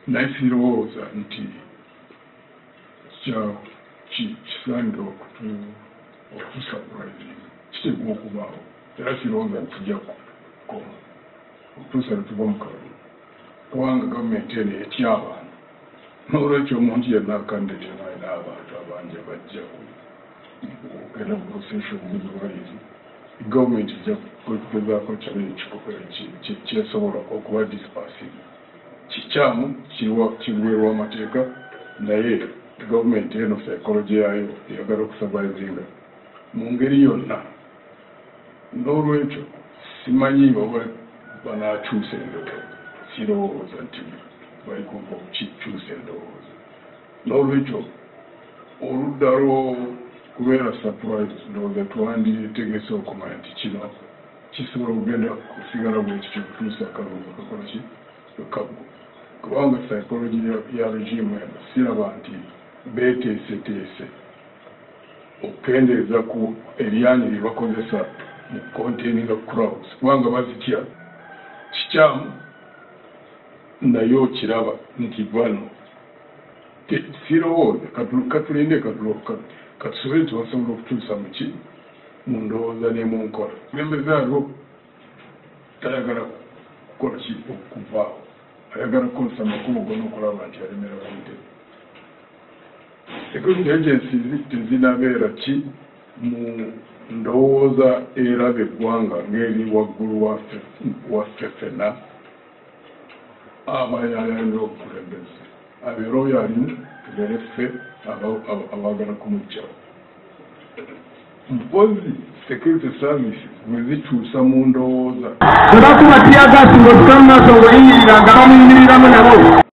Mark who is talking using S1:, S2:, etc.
S1: Naye sirowooza nti kisaanira okutusurprising, kiteekwa okubaawo, era sirowooza nti kijja kukoma okutuusa lwe tuva mu kalulu, kubanga gavumenti eno etya abantu. N'olwekyo omuntu yenna candidate yenna alina abantu abangi abajja kugenda ku social media, gavumenti ejja kugezaako kibe kyesobola okuba dispersive. Kikyamu, kibwerwa amateeka, naye gavumenti eno psychology yaayo eyagala okusurvivinga mu ngeri yonna. N'olwekyo simanyi oba banaakyusa endowooza, sirowooza nti bali kumpa okukyusa endowooza. N'olwekyo oludda lw'okubeera surprise, ndowooza twandyetegese okumanya nti kino kisobola okugenda kusigala bwe kityo okutuusa akalulu kakola ki kaggwa, kubanga psychology ya regime eno siraba nti beeteeseteese okukendeeza ku eryanyi lye bakozesa mu containing crowds, kubanga bazitya. Kikyamu, naye okiraba nti bano sirowooza, katulinde, katusobole nti basobola okutuusa muki mu ndowooza ne mu nkola. Kulembeze aliwo tayagala kukola ki okuvaawo, ayagala kukozesa amakubo gonna okulaba nti alemera ku ntebe. Security agencies tezinabeera ki mu ndowooza eraba eggwanga ng'eri waggulu waffe ffenna abayayanira obukulembeze. Abeera oyo alimu, tubeere ffe abaagala kumuggyawo. Mpozi security services bwe zikyusa mu ndowooza.
S2: Bwe bakuba teargas ng'otuka mu maaso ng'oyimirira nga bamuyimiriramu nabo.